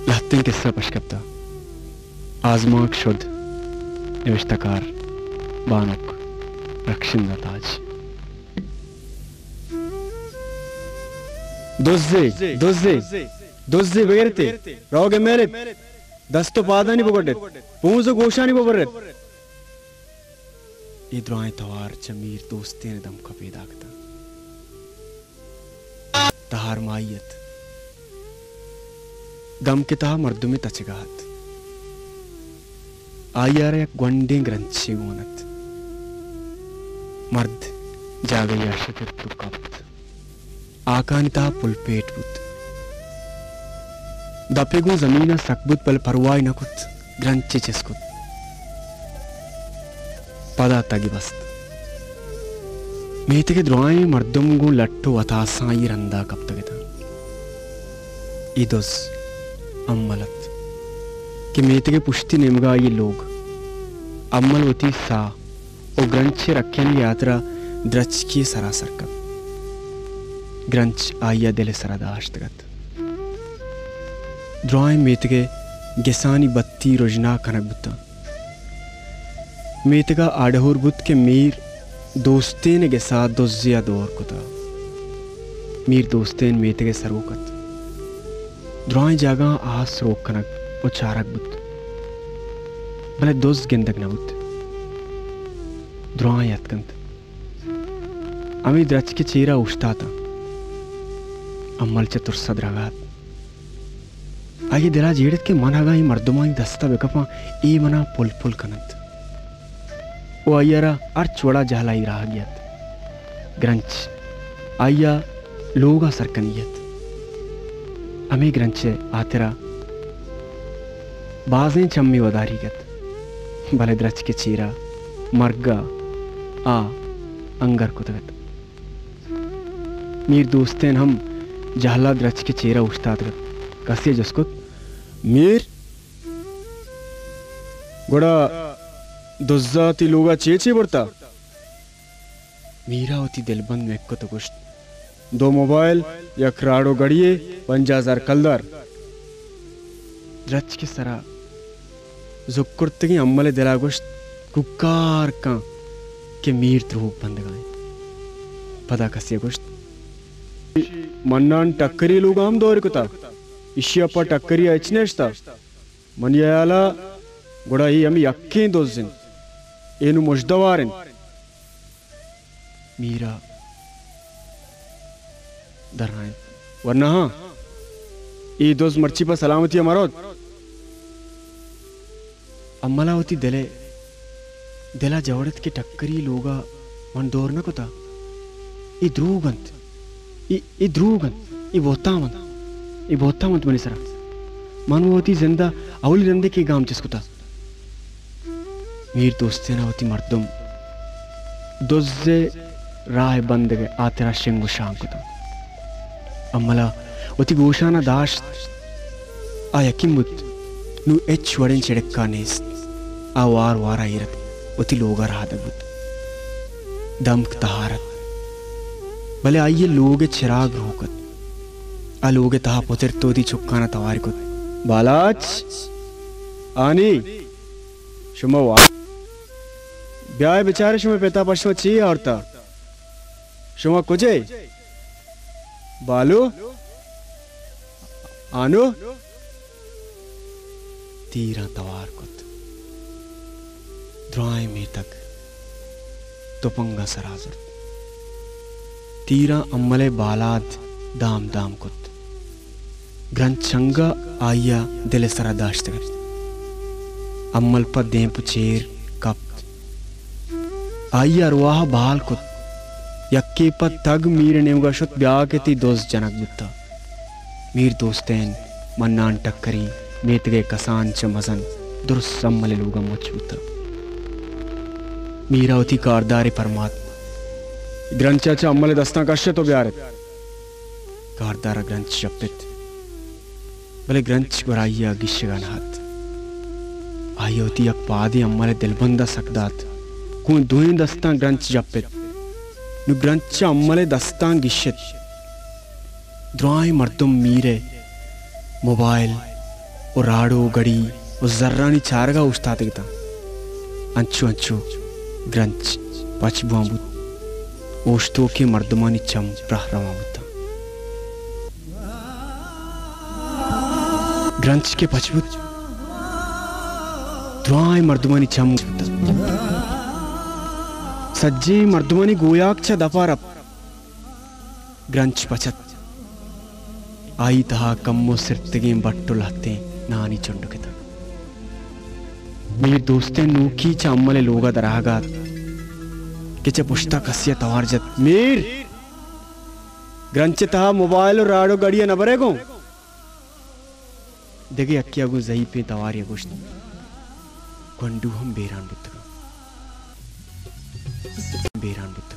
لہتیں کسہ پش کپتہ۔ آزمانک شد۔ نوشتہ کار بانک رخشندہ تاج۔ دزے، دزے، دزے بگرتے، روگ میرت، دست و پادانی بگڈت، پونز و گوشانی ببرت۔ اے درائیں توار چہ میر دوستین دمک ء پیداک اتاں۔ تہار ماہی ات۔ دمک ء تہا مردمے تچگا ات۔ آئی ء را یک گونڈیں گرنچے گون ات۔ مرد جاگہے ء شترت و کپت۔ ہاکانی تہا پلپیٹ بوت۔ دپے گوں زمین ء سک بوت، بلے پرواہ نہ کت۔ گرنچے چست کت۔ پدا تگی بست۔ میتگ ء درائیں مردم گوں لٹ و وتاساں آئی ء رندا کپتگ اتاں۔ اے دز امل ات کہ میتگ ء پشتی نیمگا آئی ء لوگ۔ امل وتی ساہ و گرنچ ء رکینگ ء ہاترا درچکے سرا سر کپت۔ گرنچ آئی ء دل ء سرا داشتگ ات۔ درائیں میتگ ء گسانی بتی رژنا کنگ بوتاں۔ میتگ ء آ ڈہور بوت کہ میر دوستین ء گسا دزے ء دور کتا۔ میر دوستین میتگ ء سروک ات۔ درائیں جاگہاں آس روک کنگ و چارگ بوت، بلے دز گندگ نہ بوت۔ درائیں اتکنت۔ ہمے درچک ء چیرا اوشتاتاں۔ امل چہ ترس ء درگا ات۔ آئی ء دل ء جیڑت کہ من اگاں اے مردمانی دست ء بہ کپاں، اے منا پل پل کن انت۔ و آئی ء را ہرچ وڑا جہلائی راہ گیت۔ گرنچ آئی ء لوگ ء سر کنی ات۔ ہمے گرنچ ء ہاترا بازیں چمی وداریگ ات، بلے درچک ء چیرا مرگ ء آ انگر کتگ ات۔ میر دوستین ہم جہلا درچک ء چیرا اوشتاتگ ات۔ کسے ء جست کت، میر، گڑا دزا تئی لوگا چے چے برتا؟ میرا وتی دلبند مک کت و گوشت، دو موبائل، یک راڑو گڑی ء پنجاہ ہزار کلدار۔ درچک ء سرا زکرتگیں امل ء دل ء گوشت، کوکار کن کہ میر دروگ بندگا انت۔ پدا کسے ء گوشت، منان ٹکری لوگا ہم دور کتا، ایشی ء پہ ٹکری ء ہچ نشتا۔ منی ہیال ء گڑا اے ہمے یکیں دز انت۔ اے نوں مژدہ وار انت۔ میرا درائینت، ورنہ ہاں، اے دز مرچی پہ سلامتی ء مروت۔ امل ء وتی دل ء، دل ء جوڑت کہ ٹکری لوگ ء من دور نہ کتا۔ اے دروگ انت۔ اے، اے دروگ انت۔ اے بہتام انت۔ اے بہتام انت منی سرا۔ من وتی زند ء اولی رندے کہ گام چست کتا۔ میر دوستین ء وتی مردم دز ء راہ بندگ ء ہاترا شنگ و شانگ کتاں۔ امل ء وتی گوشان ء داشت، آ یقین بوت، نوں ہچ وڑیں چڑکا نیست۔ آ وار وارا ایر ات، وتی لوگا رہادگ بوت۔ دمک تہار ات، بلے آئی ء لوگ ء چراگ روک ات۔ آ لوگ ء تہا پترت و وتی چکانا توار کت، بالاچ! آنی! شما وا-، بیائے بچارے شما پتا پہ شما چی آورتا؟ شما کجے؟ بالو؟ آنو؟ تیراں توار کت۔ درائیں میتگ تپنگاں سرا زرت۔ تیراں امل ء بالاد دام دام کت۔ گرنچ چنگا آئی ء دل ء سرا داشتگ ات۔ امل پہ دیم پہ چیر کپت۔ آئی ء ارواہ ء بال کت۔ یکے پہ تگ میر ء نیمگا شت، بیا کہ تئی دز جنگ بوتا۔ میر دوستین، منان ٹکری، میتگ ء کسان چہ مزن درست امل ء لوگ ء مچ بوتا۔ میر ء وتی کاردارے پرمات، گرنچ ء چہ امل ء دستاں کشت و بیارت۔ کاردار ء گرنچ شپت، بلے گرنچ گور آئی ء گیشگ ء نہ ات۔ آئی ء وتی یک پادے امل ء دلبند ء سک دات، گوں دوئیں دستاں گرنچ جپت۔ نوں گرنچ چہ امل ء دستاں گیشت۔ درائیں مردم میر ء موبائل، و راڑو گڑی و زرانی چارگا اوشتاتگ اتاں۔ انچو انچو گرنچ پچ بوان بوت۔ اوشتوکیں مردمانی چم پراہ روان بوتاں۔ گرنچ کہ پچ بوت، درائیں مردمانی چم بوتاں۔ سجیں مردمانی گویاک چہ دپا رپت۔ گرنچ پچ ات۔ آئی تہا کمو سرتگیں بٹ و لہتیں نانی چنڈک اتنت۔ میر دوستیں نوکی چہ امل ء لوگا درآہگا ات کہ چہ پشتا کسے ء توار جت، میر! گرنچ ء تہا موبائل و راڑو گڑی ء نہ برئے گوں؟ دگہ یکے ء گوں زئیپیں توارے ء گوشت، گونڈو ہم بیران بوتگاں۔ بیران بوتگ۔